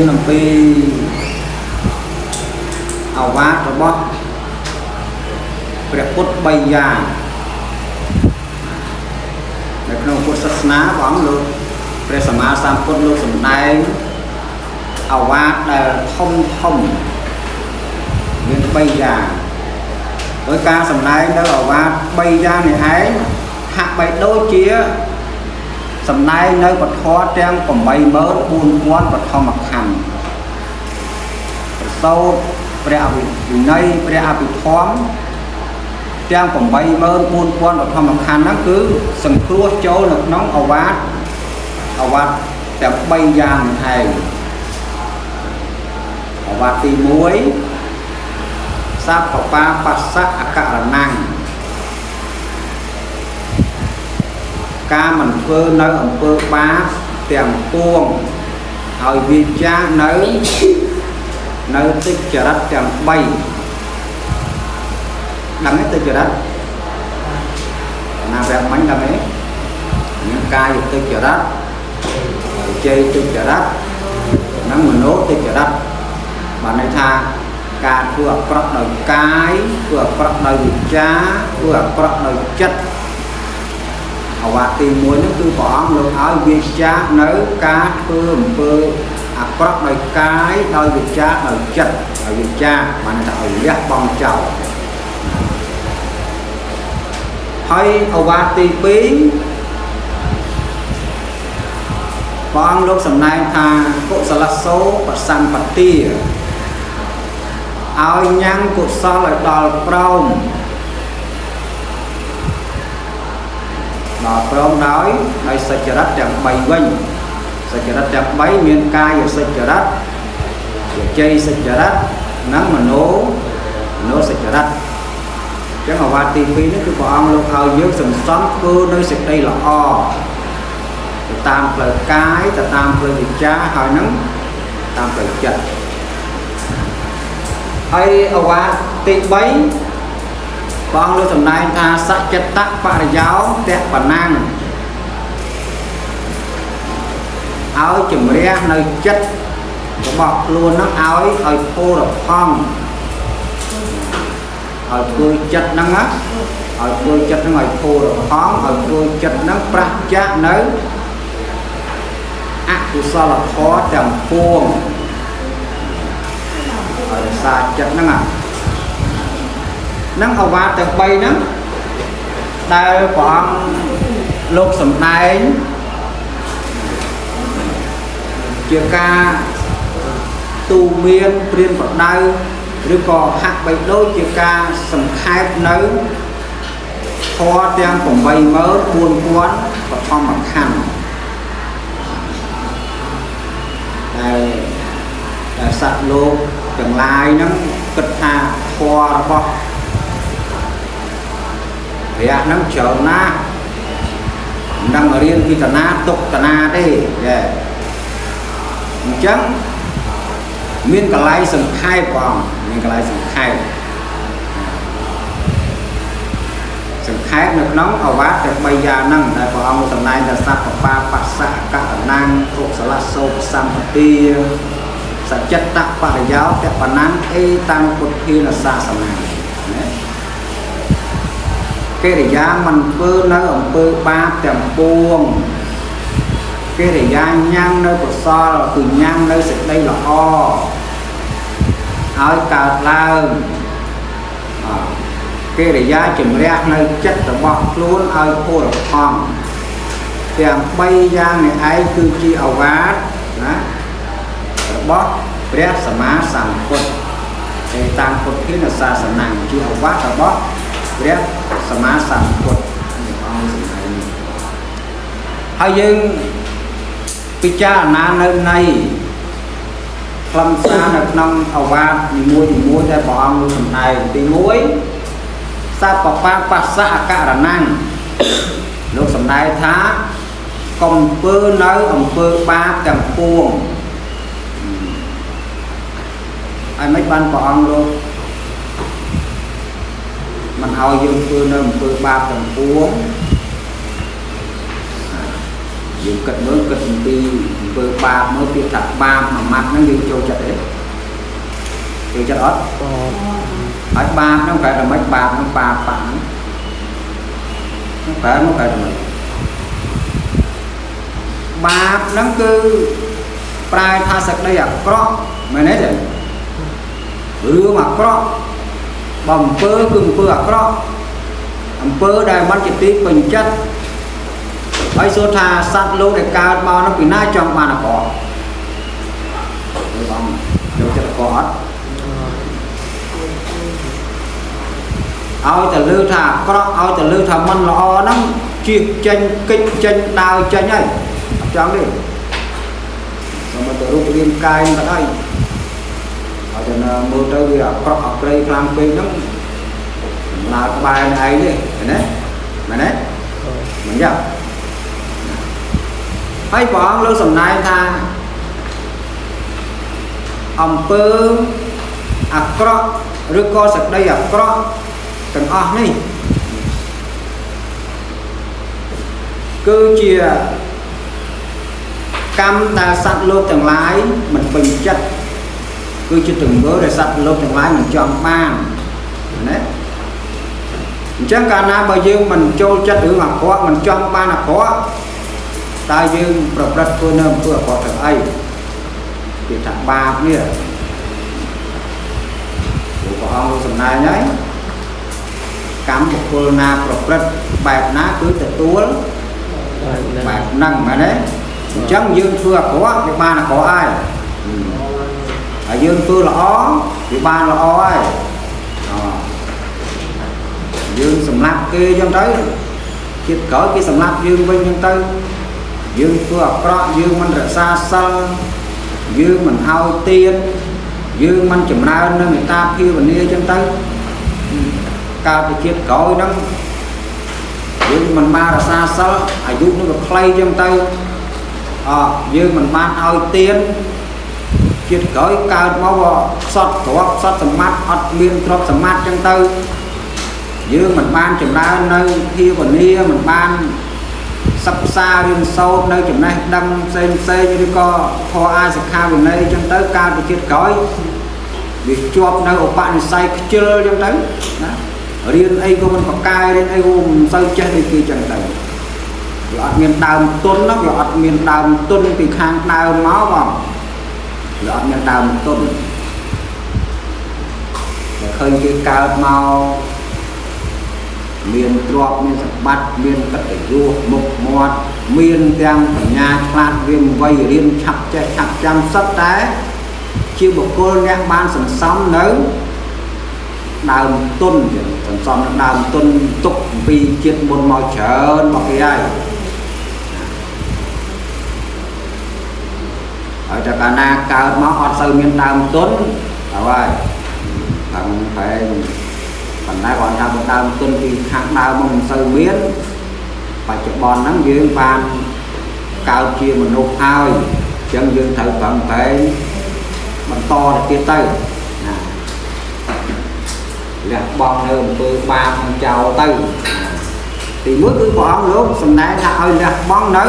នអំពីអវាទរបស់ព្រះពុទ្ធ3យ៉ាងនៅក្នុងពុទ្ធសាសនាព្រះអង្គលោកព្រះសម្មាសម្ពុទ្ធលោកសម្ដែងអវាទដែលធំធំមាន3យ៉ាងដោយការសម្ដែងនៅអវាទ3យ៉ាងនេះឯងហាក់បីដូចជាសម្ដែងនៅពធទាំង84000បឋមខណ្ឌប្រសូតព្រះអវិន័យព្រះអភិធម្មទាំង84000បឋមខណ្ឌហ្នឹងគឺសង្គ្រោះចូលនៅក្នុងអវាទទាំង3យ៉ាងនេះឯងអវាទទី1សัพពបាបស្សៈអករណੰការមិនធ្វើនៅអំពើបាបទាំងពួងឲ្យវាចាកនៅតិចរិតទាំង3ដឹងទេតិចរិតណាប្រាប់មិញដឹងទេមានកាយតិចរិតជ័យតិចរិតនិងមโนតិចរិតបានន័យថាការធ្វើអាក្រក់ដោយកាយធ្វើអាក្រក់ដោយវិចារធ្វើអាក្រក់ដោយចិត្តអវាទទី1ហ្នឹងគឺព្រះអង្គលោកឲ្យវាចាកនៅការធ្វើអំពើអាក្រក់ដោយកាយដោយវិចារដោយចិត្តដោយវិចារបានថាឲ្យលះបង់ចោលហើយអវាទទី2ព្រះអង្គលោកសម្ដែងថាកុសលសោបសម្បទាឲ្យញ៉ាំងកុសលឲ្យដល់ព្រមដោយសច្ចរិតទាំង3វិញសច្ចរិតទាំង3មានកាយសច្ចរិតវិជ័យសច្ចរិតនិងមโនសច្ចរិតអញ្ចឹងអវាទទី2នេះគឺព្រះអង្គលោកឲ្យយើងសន្សំធ្វើនៅសេចក្តីល្អទៅតាមផ្លូវកាយទៅតាមផ្លូវវិចារហើយនឹងតាមផ្លូវចិត្តហើយអវាទទី3ព្រះអង្គលោកសម្ដែងថាសច្ចតបរិយោតបណាំងឲ្យជំរះនៅចិត្តរបស់ខ្លួនហ្នឹងឲ្យធូររផង់ឲ្យធ្វើចិត្តហ្នឹងឲ្យធ្វើចិត្តហ្នឹងឲ្យធូររផង់ឲ្យធ្វើចិត្តហ្នឹងប្រះចាកនៅអកុសលធម៌ទាំងពួងឲ្យរក្សាចិត្តហ្នឹងហ្នឹងអវាទទាំង3ហ្នឹងដែលព្រះអង្គលោកសម្ដែងជាការទូមានព្រានប្រដៅឬក៏ហាក់បីដូចជាការសង្ខេបនៅធម៌ទាំង84000បឋមខណ្ឌដែលសត្វលោកទាំងឡាយហ្នឹងគិតថាធម៌របស់ព្រះហ្នឹងច្រើនណាស់មិនដឹងរៀនពីតាណាទុកតាណាទេអញ្ចឹងមានកន្លែងសង្ខេបបងមានកន្លែងសង្ខេបនៅក្នុងអវាទទាំង3យ៉ាងហ្នឹងដែលព្រះអង្គសម្ដែងថាសัพពបាបស្សៈករណੰកុសលសោសម្បទាសច្ចតបរិយោតបណੰអេតាំពុទ្ធានសាសនាណាកិរិយាមិនធ្វើនៅអំពើបាបទាំងពួងកិរិយាញ៉ាំងនៅកុសលគឺញ៉ាំងនៅសេចក្តីល្អឲ្យកើតឡើងកិរិយាជំរះនៅចិត្តរបស់ខ្លួនឲ្យធូររផង់ទាំង3យ៉ាងនេះឯងគឺជាអវាទណារបស់ព្រះសម្មាសម្ពុទ្ធឯតាំពុទ្ធានសាសនាជាអវាទរបស់ព្រះសម្មាសម្ពុទ្ធនេះអង្គសម្ដែងហើយយើងពិចារណានៅនៃខ្លឹមសារនៅក្នុងអវាទនីមួយៗដែលព្រះអង្គលោកសម្ដែងទី1សัพពបាបស្សៈអករណੰលោកសម្ដែងថាកុំធ្វើនៅអំពើបាបទាំងពួងហើយមិនបានព្រះអង្គលោកមិនឲ្យយើងធ្វើនៅអំពើបាបទាំងពួងយើងគិតមើលគិតអំពី ធ្វើបាបមើលពាក្យថាបាបមួយម៉ាត់ហ្នឹងយើងចូលចិត្តទេចូលចិត្តអត់ហើយបាបហ្នឹងប្រែតែម៉េចបាបហ្នឹងបាបបាហ្នឹងប្រែមកប្រែតែម៉េចបាបហ្នឹងគឺប្រែថាសេចក្តីអាក្រក់មែនទេរឿងអាក្រក់បើអំពើគឺអំពើអាក្រក់អំពើដែលមិនជាទីពេញចិត្តហើយសួរថាសត្វលោកដែលកើតមកនោះពីណាចង់បានអាក្រក់បងចូលចិត្តអាក្រក់អត់ឲ្យតែលើថាអាក្រក់ឲ្យតែលើថាមិនល្អហ្នឹងជៀសចេញកិច្ចចេញដើរចេញហើយអត់ចង់ទេសូមទៅរូបរាងកាយក៏ដោយឲ្យតែមើលទៅវាអាក្រក់អាក្រៃខ្លាំងពេកហ្នឹងឡើងក្បែរឯងទេឃើញទេមែនទេមិនយ៉ាងហើយព្រះអង្គលើកសំណែងថាអំពើអាក្រក់ឬក៏សេចក្តីអាក្រក់ទាំងអស់នេះគឺជាកម្មដែលសត្វលោកទាំងឡាយមិនពេញចិត្តគឺជាទង្វើដែលសត្វលោកទាំងឡាយមិនចង់បានណាអញ្ចឹងកាលណាបើយើងមិនចូលចិត្តរឿងអាក្រក់មិនចង់បានអាក្រក់តើយើងប្រព្រឹត្តធ្វើនៅអំពើអាក្រក់ទៅអីគេថាបាបនេះព្រះអង្គសម្ដែងហើយកម្មបុគ្គលណាប្រព្រឹត្តបែបណាគឺទទួលបែបហ្នឹងមែនទេអញ្ចឹងយើងធ្វើអាក្រក់វាបានអាក្រក់ហើយហើយយើងធ្វើល្អវាបានល្អហើយយើងសម្លាប់គេអញ្ចឹងទៅជាតិក្រោយគេសម្លាប់យើងវិញអញ្ចឹងទៅយើងធ្វើអាក្រក់យើងមិនរក្សាសិលយើងមិនឲ្យទានយើងមិនចម្រើននៅមេត្តាភាវនាអញ្ចឹងទៅកើតទៅជាតិក្រោយហ្នឹងយើងមិនបានរក្សាសិលអាយុនឹងក៏ខ្លីអញ្ចឹងទៅយើងមិនបានឲ្យទានជាតិក្រោយកើតមកវាខ្សត់ទ្រព្យខ្សត់សម្បត្តិអត់មានទ្រព្យសម្បត្តិអញ្ចឹងទៅយើងមិនបានចម្រើននៅភាវនាមិនបានសិក្សារៀនសូត្រនៅចំណេះដឹងផ្សេងផ្សេងឬក៏ធម៌អាសិក្ខាវិន័យអញ្ចឹងទៅកើតទៅជាតិក្រោយវាជាប់នៅឧបនិស្ស័យខ្ជិលអញ្ចឹងទៅណារៀនអីក៏មិនប្រកែរៀនអីក៏មិនសូវចេះដូចគេអញ្ចឹងទៅវាអត់មានដើមទុនណាវាអត់មានដើមទុនពីខាងដើមមកបងវាអត់មានដើមទុនតែឃើញគេកើតមកមានទ្រព្យមានសម្បត្តិមានកិត្តិយសមុខមាត់មានទាំងបញ្ញាឆ្លាតវាងវៃរៀនឆាប់ចេះឆាប់ចាំសុទ្ធតែជាបុគ្គលអ្នកបានសន្សំនៅដើមទុនសន្សំនៅដើមទុនទុកពីជាតិមុនមកច្រើនមកគេហើយហើយតែកាលណាកើតមកអត់សូវមានដើមទុនហើយខាងតែប៉ុន្តែគាត់ថាដើមទុនពីខាងដើមមកមិនសូវមានបច្ចុប្បន្នហ្នឹងយើងបានកើតជាមនុស្សហើយអញ្ចឹងយើងត្រូវប្រឹងប្រែងបន្តទៅទៀតទៅណាលះបង់នៅអំពើបាបនឹងចោលទៅទីមួយគឺព្រះអង្គលោកសម្ដែងថាឲ្យលះបង់នៅ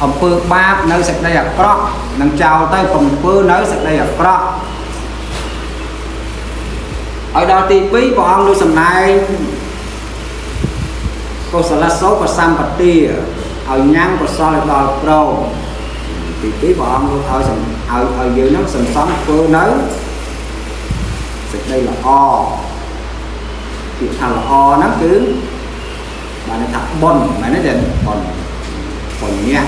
អំពើបាបនៅសេចក្តីអាក្រក់នឹងចោលទៅកុំធ្វើនៅសេចក្តីអាក្រក់ហើយដល់ទី2ព្រះអង្គលោកសម្ដែងកុសលសោកសម្បទាឲ្យញ៉ាំងកុសលឲ្យដល់ព្រមទី2ព្រះអង្គលោកឲ្យឲ្យយើងនឹងសន្សំធ្វើនៅសេចក្តីល្អពាក្យថាល្អហ្នឹងគឺបានន័យថាបុណ្យមែនទេបុណ្យបុណ្យ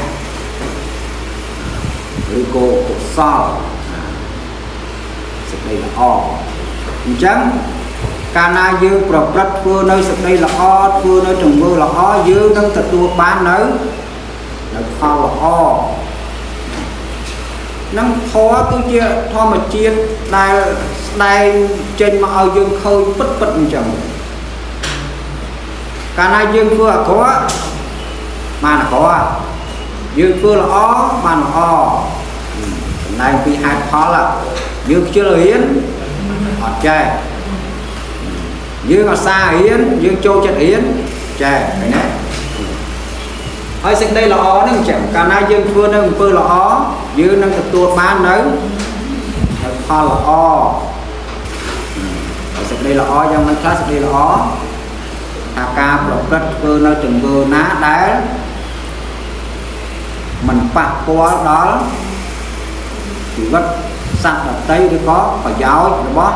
ឬក៏កុសលសេចក្តីល្អអញ្ចឹងកាលណាយើងប្រព្រឹត្តធ្វើនៅសេចក្តីល្អធ្វើនៅទង្វើល្អយើងនឹងទទួលបាននៅផលល្អនឹងធម៌គឺជាធម្មជាតិដែលស្ដែងចេញមកឲ្យយើងឃើញពិតពិតអញ្ចឹងកាលណាយើងធ្វើអាក្រក់បានអាក្រក់យើងធ្វើល្អបានល្អសម្ដែងពីហេតុផលយើងខ្ជិលរៀនអត់ចេះយើងអាសារៀនយើងចូលចិត្តរៀនចេះឃើញទេ ហើយសេចក្តីល្អហ្នឹងអញ្ចឹងកាលណាយើងធ្វើនៅអំពើល្អយើងនឹងទទួលបាននៅផលល្អហើយសេចក្តីល្អយ៉ាងមិនខ្លះសេចក្តីល្អថាការប្រព្រឹត្តធ្វើនៅទង្វើណាដែលមិនប៉ះពាល់ដល់ជីវិតសត្វដទៃឬក៏ប្រយោជន៍របស់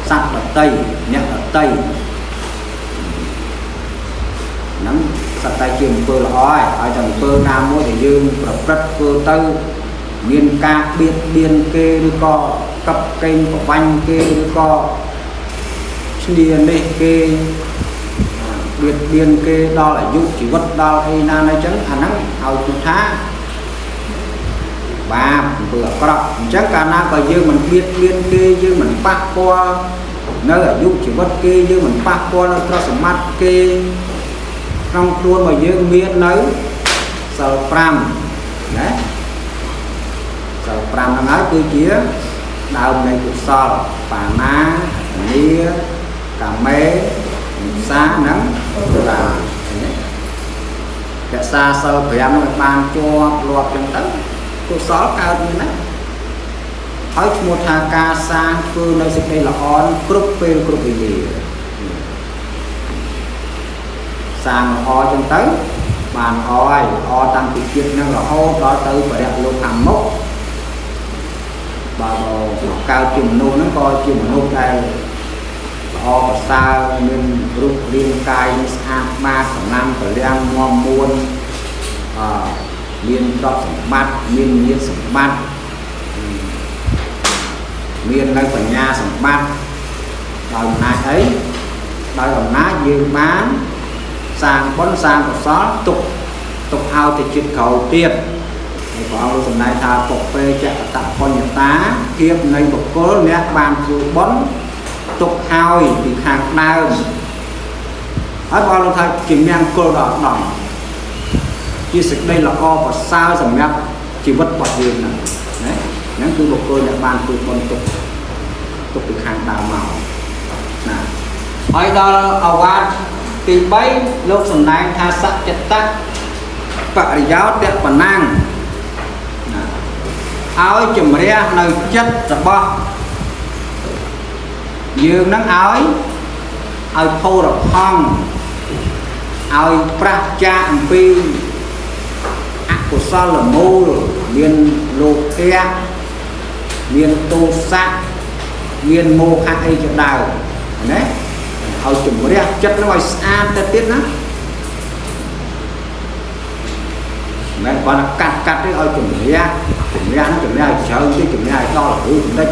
សត្វដទៃអ្នកដទៃហ្នឹងសត្វតែជាអំពើល្អហើយហើយតែអំពើណាមួយដែលយើងប្រព្រឹត្តធ្វើទៅមានការបៀតបៀនគេឬក៏កឹបកេងប្របាញ់គេឬក៏ឈ្នានេះគេបៀតបៀនគេដល់អាយុជីវិតដល់អីណាអញ្ចឹងអាហ្នឹងឲ្យគឺថាបាបអំពើអាក្រក់អញ្ចឹងកាលណាបើយើងមិនបៀតបៀនគេយើងមិនប៉ះពាល់នៅអាយុជីវិតគេយើងមិនប៉ះពាល់នៅទ្រព្យសម្បត្តិគេក្នុងខ្លួនរបស់យើងមាននៅសិល5ណាសិល5ហ្នឹងហើយគឺជាដើមនៃកុសលបាណានីកាមេនិសានិងរារក្សាសិល5ហ្នឹងឲ្យបានជាប់លាប់ចឹងទៅកុសលកើតមានណាហើយឈ្មោះថាការសាងធ្វើនៅសេចក្តីល្អគ្រប់ពេលគ្រប់វេលាសាងល្អចឹងទៅបានល្អហើយល្អតាំងពីជាតិនឹងរហូតដល់ទៅបរិយលោកខាងមុខបើកើតជាមនុស្សហ្នឹងក៏ជាមនុស្សដែលល្អប្រសើរមានរូបរាងកាយស្អាតបាតកម្លាំងពលំមាំមួនមានទ្រព្យសម្បត្តិមានញាតិសម្បត្តិមាននៅបញ្ញាសម្បត្តិដោយអំណាចអីដោយអំណាចយើងបានសាងបុណ្យសាងកុសលទុកឲ្យទៅជាតិក្រោយទៀតហើយព្រះអង្គលោកសម្ដែងថាពុពេចកតបញ្ញតាភាពនៃបុគ្គលអ្នកបានធ្វើបុណ្យទុកឲ្យពីខាងដើមហើយព្រះអង្គលោកថាជាមង្គលដល់ដល់ជាសេចក្តីល្អប្រសើរសម្រាប់ជីវិតរបស់យើងហ្នឹងណាហ្នឹងគឺបុគ្គលអ្នកបានធ្វើបុណ្យទុកពីខាងដើមមកណាហើយដល់អវាទទី3លោកសម្ដែងថាសច្ចតៈបរិយោតបណាំងណាឲ្យជំរះនៅចិត្តរបស់យើងនឹងឲ្យផូរផង់ឲ្យប្រះចាកអំពីអកុសលមូលមានលោភៈមានទោសៈមានមោហៈអីជាដើមណាឲ្យជំរះចិត្តនឹងឲ្យស្អាតទៅទៀតណាមិនគាត់កាត់ទេឲ្យជំរះហ្នឹងជំរះឲ្យជ្រៅតិចជំរះឲ្យដល់ឬបន្តិច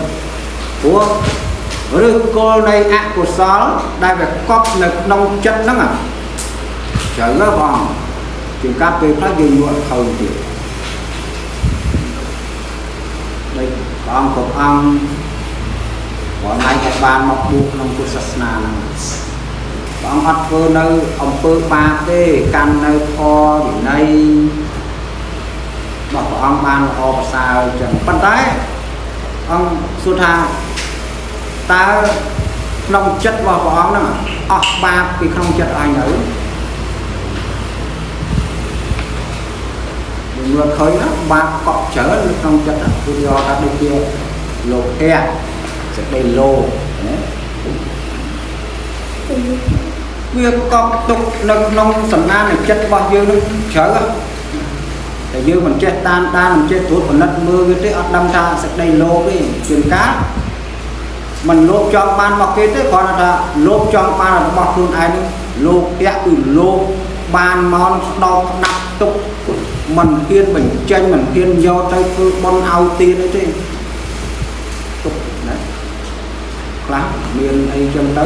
ព្រោះឬគល់នៃអកុសលដែលវាកប់នៅក្នុងចិត្តហ្នឹងជ្រៅហ៎បងជាងកាត់ពេលខ្លះយើងលក់ខូចទៀតដូចព្រះអង្គគ្រប់អង្គព្រះអង្គឯងបានមកបួសក្នុងពុទ្ធសាសនាហ្នឹងព្រះអង្គអត់ធ្វើនៅអំពើបាបទេកាន់នៅធម៌វិន័យរបស់ព្រះអង្គបានល្អប្រសើរចឹងប៉ុន្តែអង្គសួរថាតើក្នុងចិត្តរបស់ព្រះអង្គហ្នឹងអស់បាបពីក្នុងចិត្តអញនៅមើលឃើញណាបាបកក់ច្រើននៅក្នុងចិត្តគឺយកថាដូចជាលោភៈសេចក្តីលោភណាវាកប់ទុកនៅក្នុងសន្តាននៃចិត្តរបស់យើងនឹងជ្រៅតែយើងមិនចេះតាមដានមិនចេះត្រួតពិនិត្យមើលវាទេអត់ដឹងថាសេចក្តីលោភទេជួនកាលមិនលោភចង់បានមកគេទេគ្រាន់តែថាលោភចង់បានរបស់ខ្លួនឯងនេះលោភៈគឺលោភបានមកស្ដោកស្ដាប់ទុកមិនហ៊ានបញ្ចេញមិនហ៊ានយកទៅធ្វើបុណ្យឲ្យទានអីទេទុកណាខ្លះមានអីចឹងទៅ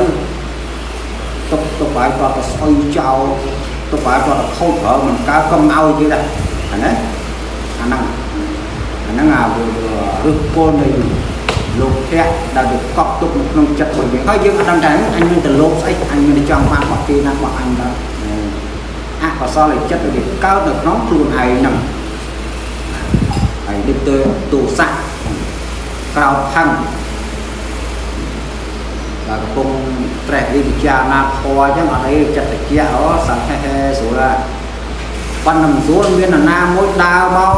ទុកឲ្យគាត់ទៅស្អុយចោលទុកឲ្យគាត់ទៅខូចប្រើមិនកើតកុំឲ្យគេដែរអាណាអាហ្នឹងអាឫសគល់នៃលោភៈដែលវាកប់ទុកនៅក្នុងចិត្តរបស់យើងហើយយើងអត់ដឹងថាអញមានតែលោភស្អីអញមានតែចង់បានរបស់គេណារបស់អញដល់អកុសលចិត្តវាកើតនៅក្នុងខ្លួនឯងហ្នឹងហើយដូចទៅទោសៈក្រោធខឹងដល់កំពុងត្រេះរិះពិចារណាធម៌អញ្ចឹងអត់អីចិត្តតិចអូសង្ហេហេស្រួលហើយ ប៉ុន្តែមិនស្រួលមាននរណាមួយដើរមក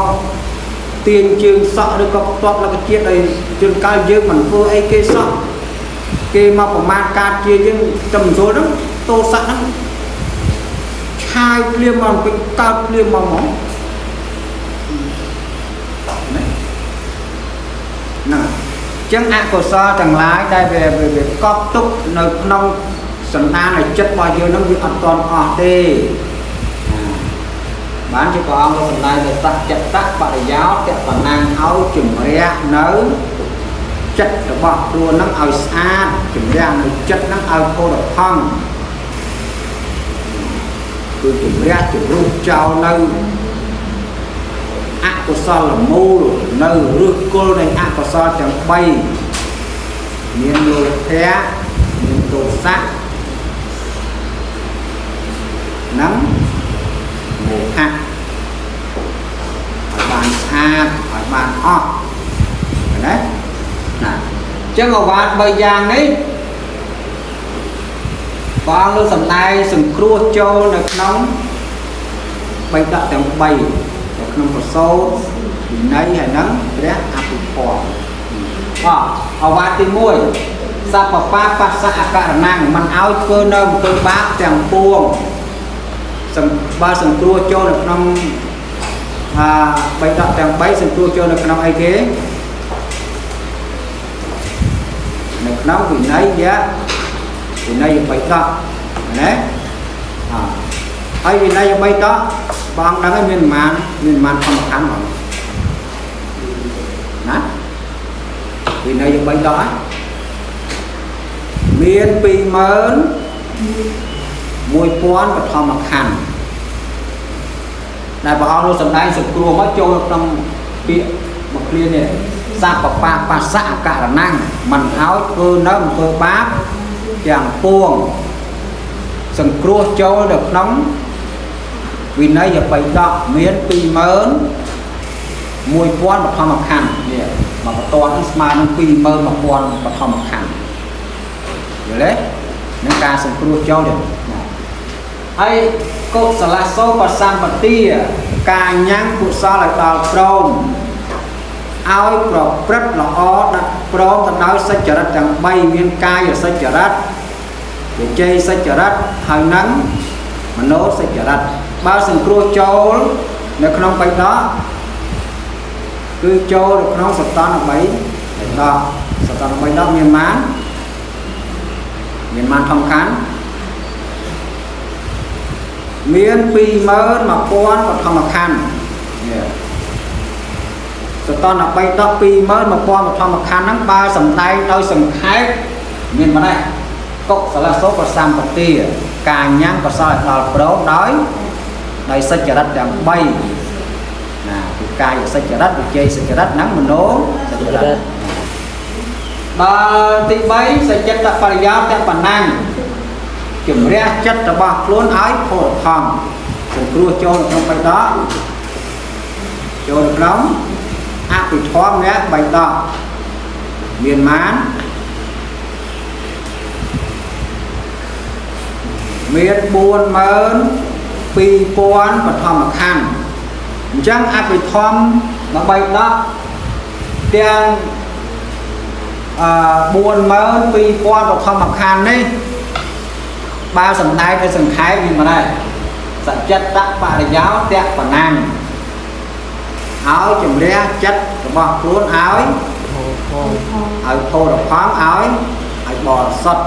ទាញជើងសក់ឬក៏ផ្ទាត់លក្ខជាតិឲ្យជួនកាលយើងមិនធ្វើអីគេសក់គេមកប្រមាថការជាយើងតែមិនស្រួលហ្នឹងទោសៈហ្នឹងឆាយភ្លាមមកពេញកើតភ្លាមមកហ្មងណាហ្នឹងចឹងអកុសលទាំងឡាយដែលវាកប់ទុកនៅក្នុងសន្តាននៃចិត្តរបស់យើងហ្នឹងវាអត់ទាន់អស់ទេបានជាព្រះអង្គសម្ដែងទៅសច្ចតបរិយោតបណ្ណាំងឲ្យជំរះនៅចិត្តរបស់ខ្លួនហ្នឹងឲ្យស្អាតជំរះនៅចិត្តហ្នឹងឲ្យផូរផង់គឺជំរះជំរុះចោលនៅអកុសលមូលនៅឫសគល់នៃអកុសលទាំង3មានលោភៈមានទោសៈនិងមោហៈឲ្យបានស្អាតឲ្យបានអស់ណាណាអញ្ចឹងអវាទ3យ៉ាងនេះព្រះអង្គលោកសម្ដែងសង្គ្រោះចូលនៅក្នុងបីដកទាំង3នៅក្នុងប្រសូតវិន័យហើយនឹងព្រះអភិធម្មអវាទទី1សព្វបាបស្សៈអករណងមិនឲ្យធ្វើនៅអំពើបាបទាំងពួងបើសង្គ្រោះចូលនៅក្នុងបីដកទាំង3សង្គ្រោះចូលនៅក្នុងអីគេនៅក្នុងវិន័យយៈវិន័យបីដកណាហើយវិន័យបីដកបងដឹងហើយមានប្រមាណធម្មខណ្ឌបងណាវិន័យបីដកមាន21000បឋមខណ្ឌដែលព្រះអង្គលោកសម្ដែងសង្គ្រោះមកចូលក្នុងពាក្យមកឃ្លានេះសព្វបាបស្សៈអករណងមិនឲ្យធ្វើនៅអំពើបាបទាំងពួងសង្គ្រោះចូលនៅក្នុងវិន័យបៃដកមាន21000បឋមខណ្ឌនេះមកបន្ទាត់នេះស្មើនឹង21000បឋមខណ្ឌយល់ទេនឹងការសង្គ្រោះចូលនេះហើយកុសលសោបសម្បទាការញ៉ាំងកុសលឲ្យដល់ព្រមឲ្យប្រព្រឹត្តល្អដាក់ព្រមទៅដោយសច្ចរិតទាំង3មានកាយសច្ចរិតវិជ័យសច្ចរិតហើយនឹងមโนសច្ចរិតបើសង្គ្រោះចូលនៅក្នុងបៃដកគឺចូលនៅក្នុងសតន3បៃដកសតន3ដកមានប៉ុន្មានធំខាន់មាន21000បឋមខណ្ឌនេះសតន3ដក21000បឋមខណ្ឌហ្នឹងបើសំដែងដោយសង្ខេបមានប៉ុណ្ណេះកុសលសោប្រសម្បទាការញ៉ាំងកុសលឲ្យដល់ព្រមដោយសច្ចរិតទាំង3ណាគឺកាយសច្ចរិតវិជ័យសច្ចរិតនិងមโนសច្ចរិតដល់ទី3សច្ចតបរិយោតបណ្ណាំងជំរះចិត្តរបស់ខ្លួនឲ្យផូរផង់សង្គ្រោះចូលក្នុងបៃដកចូលក្នុងអភិធម្មអ្នកបៃដកមានម៉ានមាន42000បឋមខណ្ឌអញ្ចឹងអភិធម្មបៃដកទាំង42000បឋមខណ្ឌនេះបើសំដែងឲ្យសង្ខេបមានម្ល៉េះសច្ចតបរិយោតបណ្ណាំងឲ្យជំរះចិត្តរបស់ខ្លួនឲ្យផូរផង់ឲ្យបរិសុទ្ធ